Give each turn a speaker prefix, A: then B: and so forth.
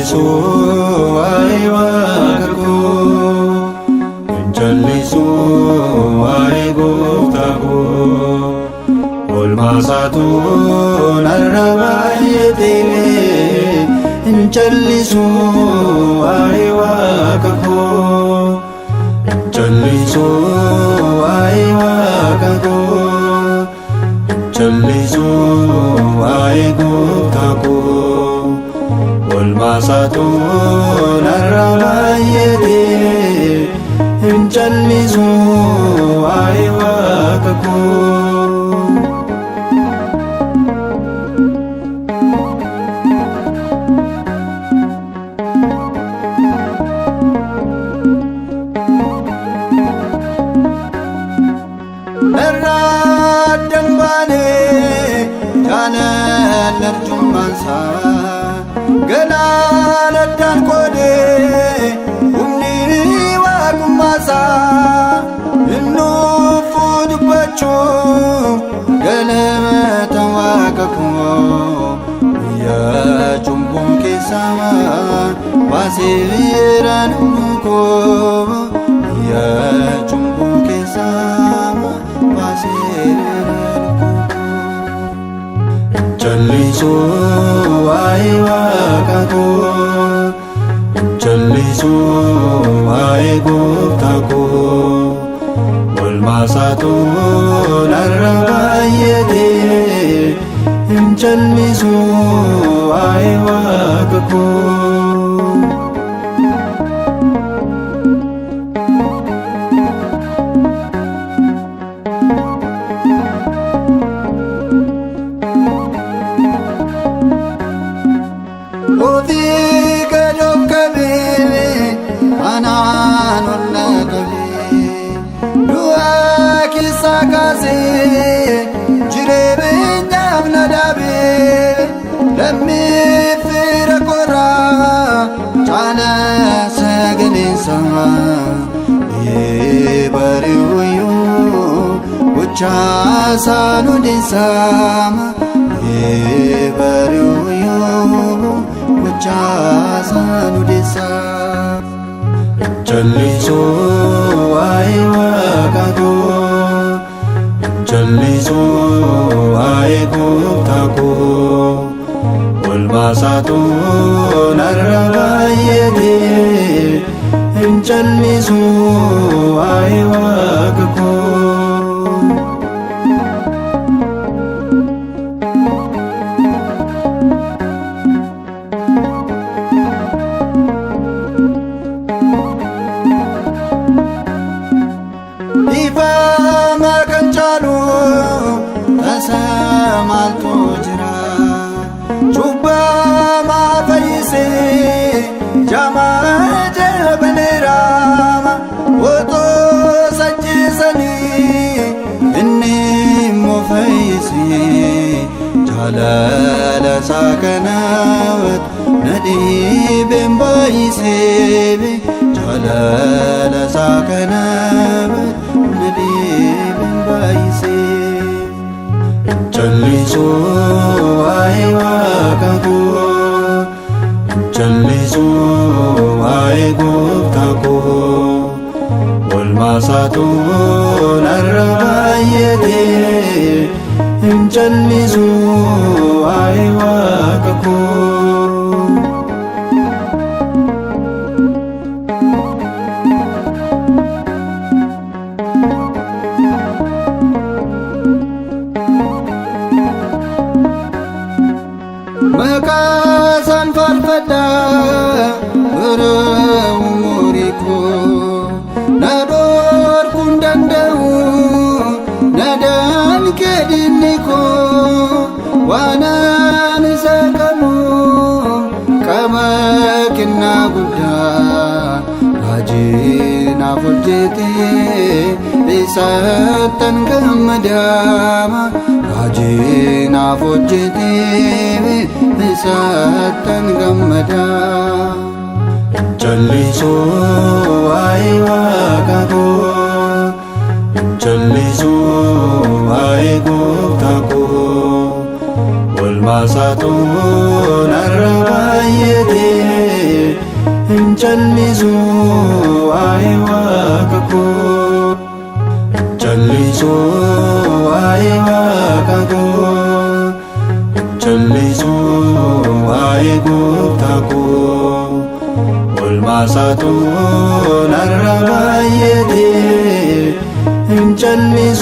A: Callisu waa'ee waaqa koo, hin callisu waa'ee gooftaa koo. Oolmaasaatu narra baay'atee, hin callisu waa'ee waaqa koo. Hin callisu waa'ee waaqa koo, hin callisu waa'ee gooftaa koo. Oolmaasaatu narra baay'atee, hin callisu waa'ee waaqa koo. Narraa addan baanee jaalala arjummaansaa galaana addaan qoodee humni waaqummaasaa innuufuu dubbachuu galata waaqa koo guyyaa cubbuu keessaa baaseera lubbuu koo, guyyaa cubbuu keessaa baaseera lubbuu koo. Hin callisu waa'ee waaqa koo, hin callisu waa'ee gooftaa koo. Oolmaasaatu narra baay'atee, hin callisu waa'ee waaqa koo. Ofii gad of qabee anaan ol na qabee, du'a keessaa kaasee jireenyaaf na dhaabee, lammii fira koraa caala sagaleensa bari'uyyuu gochaasaan odeessaama, bari'uyyuu gochaasaan odeessaa. Hin callisu waa'ee waaqa koo, hin callisu waa'ee gooftaa koo. Oolmaasaatu narra baay'atee, hin callisu waa'ee waaqa koo. Dhiifama kan caalu tasa maaltu jira? Cubbamaa fayyisee jamaa jabaneera, otoo sajjisanii inni immoo fayyisee. Jaalala isaa kanaaf na dhiibeen baay'isee, jaalala isaa kanaaf na dhiibeen baay'isee. Hin callisu waa'ee waaqa koo, hin callisu waa'ee gooftaa koo. Oolmaasaatu narra baay'atee, hin callisu waa'ee waaqa koo. Maqaa isaan faarfadhaa bara umurii koo, na dhorkuu hin danda'u nadaan kedinni koo. Waanaan isa qabu qaba kennaa guddaa, raajii naaf hojjete isattan gammadaama, raajii naaf hojjete isattan gammadaa. Hin callisu waa'ee waaqa koo, hin callisu waa'ee gooftaa koo. Oolmaasaatu narra baay'atee. Hin callisu waa'ee waaqa koo. Hin callisu waa'ee waaqa koo. Hin callisu waa'ee gooftaa koo. Olmaasaatu narra baay'ate. Hin callisu.